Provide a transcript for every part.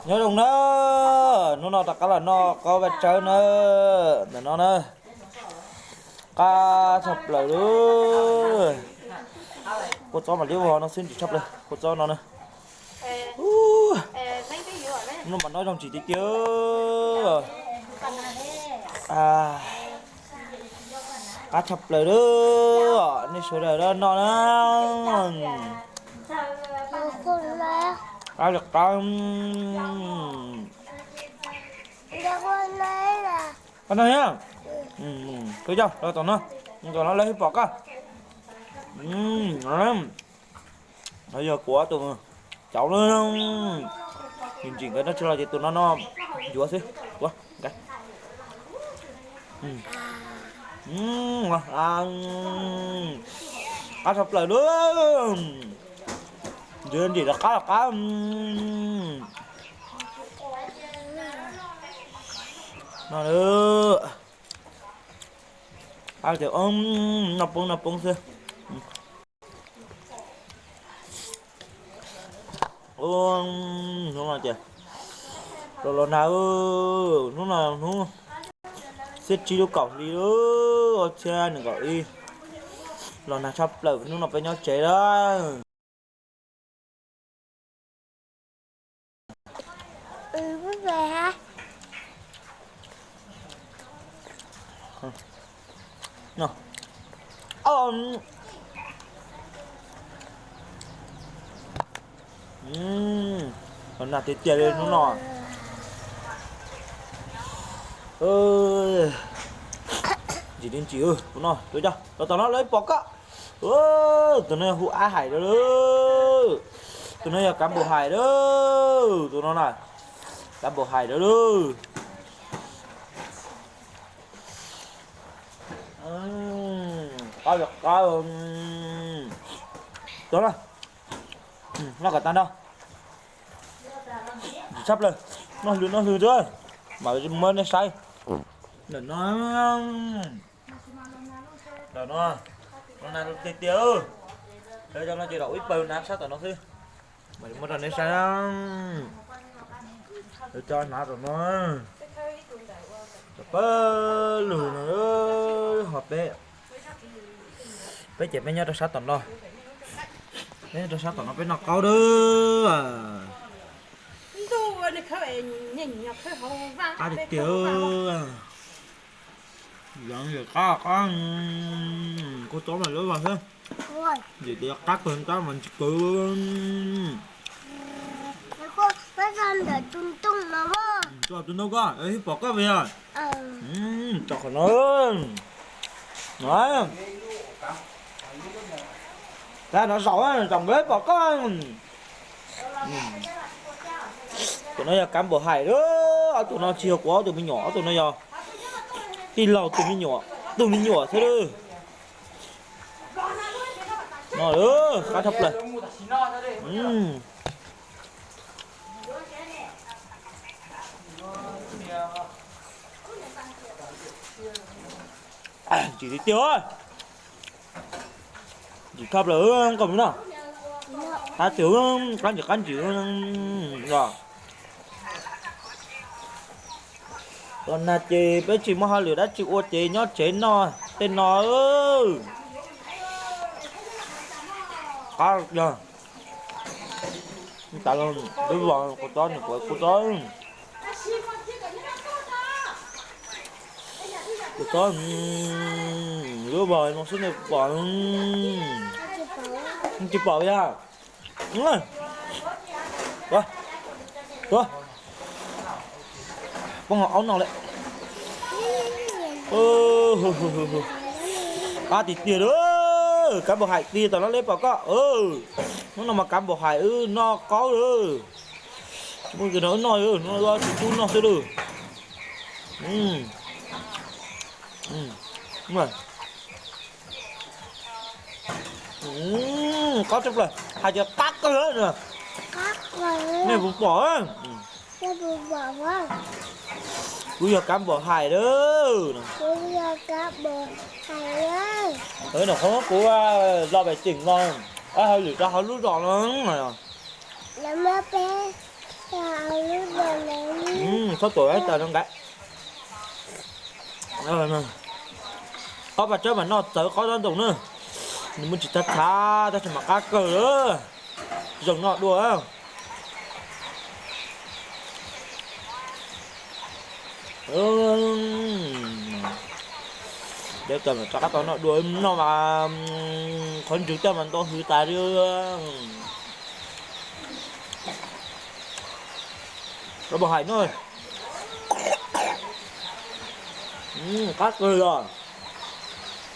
Nyob zoo na, hnub no rov qab los noj qaub vaj tsawb na, ntawm no na, qab tshaj plaws li. Kua txob mas liab vog no xwb ntsim tshaj plaws kua txob no na. Hnub no mas noj zoo tsis tiag tiag. Qab tshaj plaws li, nej sawv daws noj na. Qab li qab. Koj noj thiab. Koj coj los tom no, tom no lawv pom koj. No yog kuv ob tug cauv na, ntsim ntsim nkawd noj tsis los ces tus no noj yuav xwb. Qab tshaj plaws li, ntsim ntsim rov qab rov qab. No, qab tias noj poob noj poob xwb. Hnub no ces los los nag, hnub no hnub xiab tsib lub kaum hli, ob txhiab nees nkaum ib. Los nag tshaj plaws hnub no peb nyob tsev lawm. Los nag tiag tiag li hnub no. Ntsim li ntsim, tus no, tus coj los tom no lawv pom koj. Tus no yog hu ab hais lawm, tus no yog kav npaum hais lawm, tus no na, kav npaum hais lawm. Qab li qab. Tus no, noj kom tag nrho. Ntsim tshaj plaws, noj hlo noj hlo xwb, mam muab nej saib. Ntawm no, ntawm no, los nag tiag tiag. Lawv cov no ces daum ib pawg hnav sab tom no xwb. Mam li muab rau nej saib. Lawv cov hnav tom no, pawg lug no, ho peb, peb ces peb nyob rau sab tom no. Peb nyob rau sab tom no peb noj qaub lawm. Qab tiag tiag. Yog qab qab, kua txob mas lawv vag xwb. Yog tias qab kawg qab mas ntsis kawg. Tus ntoo koj, ib pom koj vag. Tso qhov no. Tab no zaum, zaum nkawd pom koj. Tus no yog kav npaum hais, ob tug no tsis yog kuv ob tug me nyuam, ob tug no yog tij laug tus me nyuam, tus me nyuam xwb lawm. No, qab tshaj plaws. Ntsim tiag tiag. Ntsim tshaj plaws koj mus noj. Qab tiag, qab ntsim qab ntsim. Los nag ces peb tsis muaj hauj lwm dab tsi ua ces nyob tsev noj tej no. Qab yog tas los lub vog kua txob nws kuav kua txob, kua txob lub vog no xwb nej pom. Tsis pom yog. Tuav, poob hauv aub no lawm. Qab tiag tiag lawm, kav npaum hais tiag tom no lawv pom koj. Hnub no mas kav npaum hais wb noj qaub lawm. Tsis muaj tus no wb noj, hnub no tsis tub noj xwb lawm. Qaub tshaj plaws, hais tias qab kawg na. Nej puas pom? Kuv yog kav npaum hais lawm. Hnub no kuv los pem tseem los ua hauj lwm rau hauv lub zos no. Lawv muab peb rau hauv lub Txhob tuam tas no nkav. Ob pab tsob mas noj txawv qhov tsob ntoo na. Nws muaj tsis txhav txhav tab sis mas qab kawg lawm. Zoo noj dua. Deb kawg, rov qab tau noj dua, noj mas qhov ntswg tej mas ntau hwv tas li. Los pom hais no. Qab kawg los.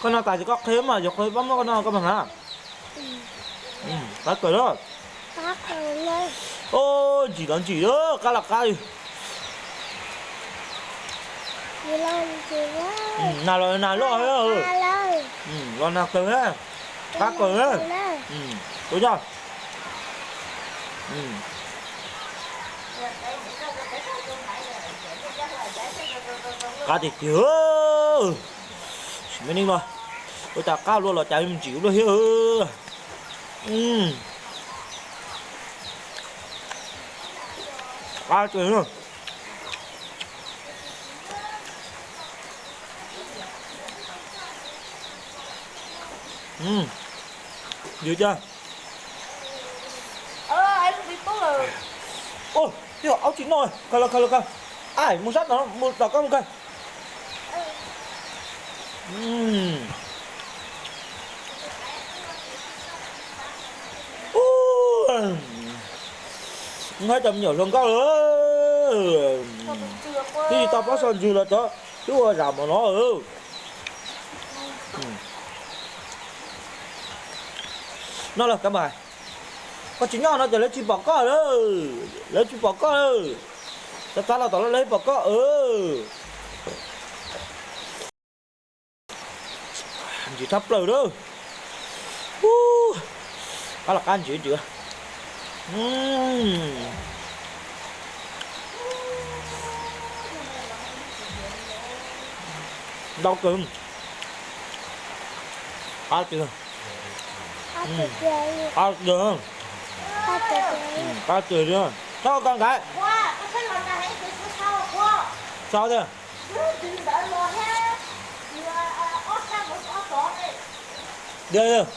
Koj noj tas ces koj qhia mas, yog qhia pab muab koj noj koj mas hnav. Qab kawg los. Ntsim los ntsim, qab los qab li. Nas los nas loj, los nas kawg, qab kawg. Ua yog qab tiag tiag. Sim me neej no, ua cas qab luaj los cas ntsim luaj thiab. Qab kawg. Yog tiag. Ua, aub tsis noj, khaws los khaws los khaws. Ai, mus sab tom, mus tom koj mus khaws. Nqaij cov me nyuam hluas nkauj lawm. Twb tsis tau pob so ntswg los cov twb ua zam mov no. Noj lawm kab npam. Koj tsis noj no ces lawv tsis pom koj lawm, lawv tsis pom koj lawm. Txav txav los tom lawv pom koj. Ntsim tshaj plaws lawm. Qab los qab ntsim ntsim. Ntau kawg. Qab tiag. Qab tiag. Qab tiag li. Txhob koj nkav. Txhob tiag. Yog yog.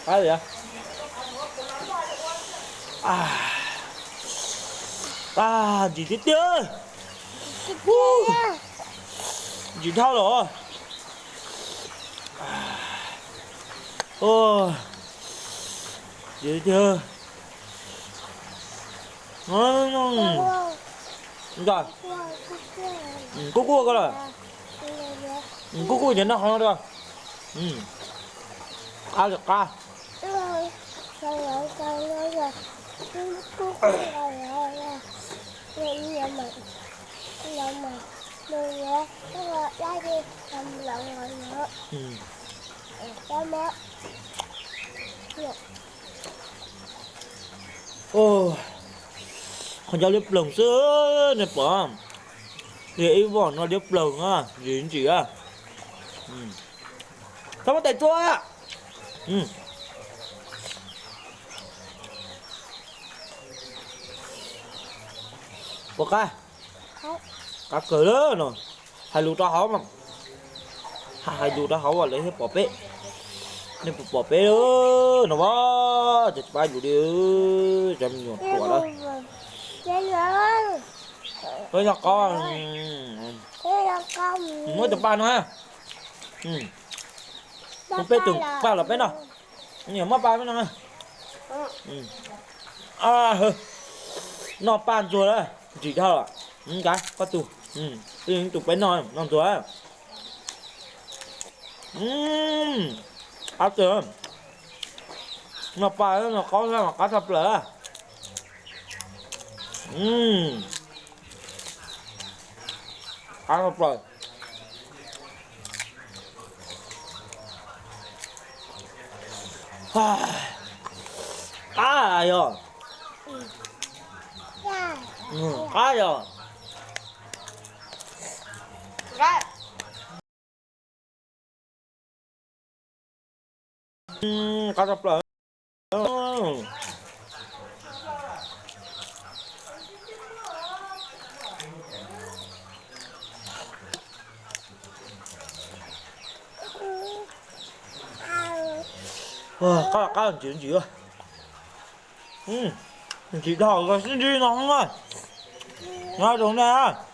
Qab tiag. Ntsim tiag tiag. Ntsim dhau los. Ntsim tiag. Kub kub koj lawm. Kub kub ces noj qhov no. Qab li qab. Qhov ncauj liab ploog xwb nej pom. Ib voj no liab ploog na, ntsim ntsim. Txhob muab tais tsuav. Puas qab? Qab kawg lawm no. Hais lus rau hauv mas, hais lus rau hauv lawv thiaj pom peb. Nej puas pom peb no as? Cov pab lus li, cov me nyuam ruam lawm. Peb noj qab, muab cov paj no, muab peb tus paj los peb noj. Muab paj peb noj. Noj paj ntxuag lawm, ntsim dhau lawm. Nkav koj tus, tus peb noj, noj ntxuag. Qab tiag. Noj paj noj qaub mas qab tshaj plaws. Qab tshaj plaws. Qab yog. Qab yog. Qab tshaj plaws. Qab qab ntsim ntsim, ntsim dhau los sib ntsib no na. Nyob zoo nej.